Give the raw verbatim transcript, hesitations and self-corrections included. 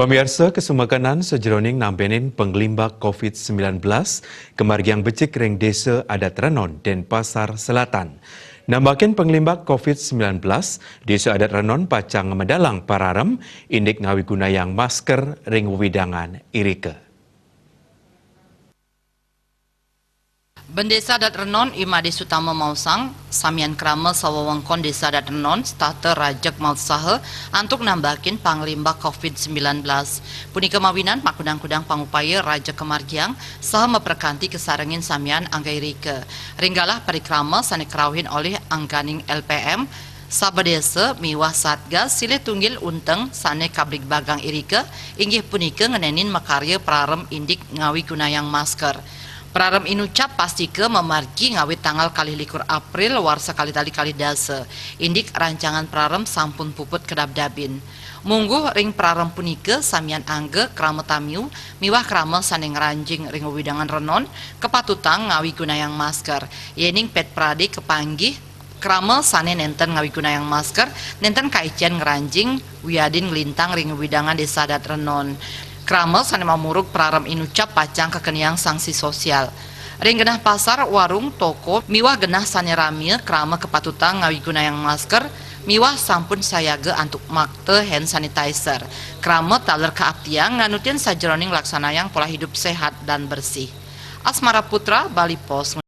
Pamiarsa, kasumakanan sajeroning nambenin panglimbak covid sembilan belas kamargiang becik ring Desa Adat Renon, Denpasar Selatan. Nambakin panglimbak covid sembilan belas, Desa Adat Renon pacang ngamedalang pararem indik ngawigunayang masker ring wewidangan irika. Bendesa Adat Renon, I Made Sutama maosang, samian krama sawewengkon Desa Adat Renon setata rajeg mautsaha antuk nambakin panglimbak covid sembilan belas. Punika mawinan makudang-kudang pangupaya rajeg kamargiang saha maprakanti kasarengin samian angga irika. Ring galah parikrama sane karauhin olih angganing L P M, sabadesa miwah Satgas silih tunggil unteng sane kabligbagang irika, inggih punika ngenenin makarya prarem indik ngawigunayang masker. Prarem inucap pastika mamargi ngawit tanggal kalih likur April warsa kalih tali kalih dasa. Indik rancangan prarem sampun puput kadabdabin. Mungguh ring prarem punika samian angga krama tamiu miwah krama sane ngranjing ring wewidangan Renon kapatutang ngawigunayang masker. Yening pet prade kapanggih, krama sane nenten ngawigunayang masker nenten kaicen ngranjing wiadin nglintang ring wewidangan Desa Adat Renon. Krama sane mamurug prarem inucap pacang kakeniang sanksi sosial. Ring genah pasar, warung, toko, miwah genah sane ramia krama kapatutang ngawigunayang masker miwah sampun sayaga antuk makta hand sanitizer. Krama taler kaaptiang nganutin sajeroning nglaksanayang pola hidup sehat dan bersih. Asmara Putra, Bali Post.